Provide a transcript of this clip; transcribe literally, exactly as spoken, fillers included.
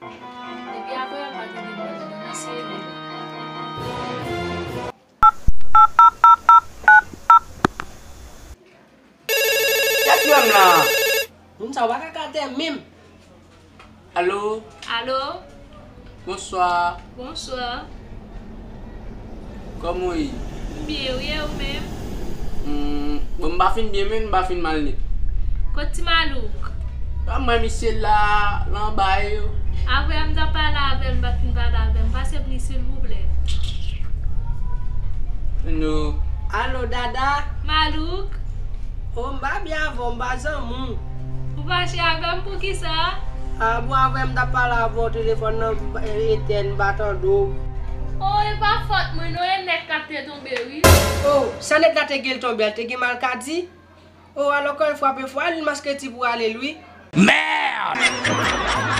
Depi apre, l pa tande vwa li, nan sere. Tèt menm la. Moun sa yo pa ka ka tè menm. Alo? Alo? Bonswa. Bonswa. Kòman w ye? M byen, wi, e ou menm? Hmm, bon, m pa fin byen, men m pa fin mal nèt. Kot Ti Malouk? Pa mwen, misye la, l anba yo. Apre m t ap pale avè l, m pa t fin pale avè l. Pase plis, silvouplè. No. Alo, Dada? Malouk? O, m pa byen avè w, m pa zanmi w. Ou fache avè m poukisa? A, bon, avè m t ap pale avè w, telefòn nan etèn, m pa tande w. O, e pa fòt mwen non, e nèt la te tonbe, wi. O, sa nèt la te gen l tonbe a, l te gen malkadi? O, alò, kòm l frape fò a, li maske ti pou ale l, wi. Merde!